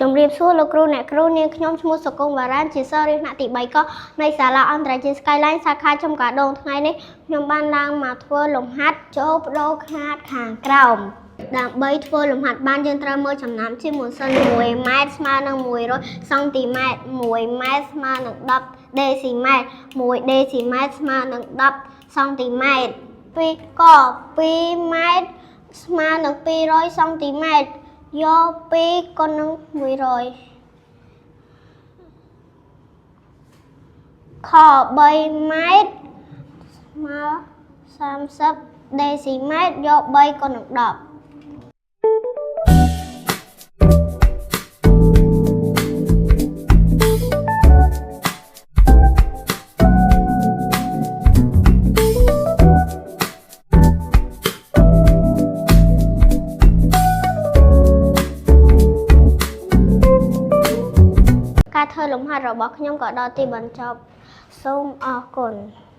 ជំរាបសួរលោកគ្រូអ្នកគ្រូនាងខ្ញុំឈ្មោះសុគង្គវ៉ារ៉ានជាសិស្សរៀនថ្នាក់ទី3កនៃសាលាអន្តរជាតិ Skyline សាខាចំការដងថ្ងៃនេះខ្ញុំបានឡើងមកធ្វើលំហាត់ចូលបដូរខ្នាតខាងក្រោមដើម្បីធ្វើលំហាត់បានយើងត្រូវមើលចំណាំជាមុនសិន1ម៉ែត្រស្មើនឹង100សង់ទីម៉ែត្រ1ម៉ែត្រស្មើនឹង10ដេស៊ីម៉ែត្រ1ដេស៊ីម៉ែត្រស្មើនឹង10សង់ទីម៉ែត្រ2ក2ម៉ែត្រស្មើនឹង200សង់ទីម៉ែត្រ យក2គុណនឹង100ខ3ម៉ែត្រស្មើ30ដេស៊ីម៉ែត្រយក3គុណនឹង10ការធ្វើលំហាត់របស់ខ្ញុំក៏ដល់ទីបញ្ចប់សូមអរគុណ។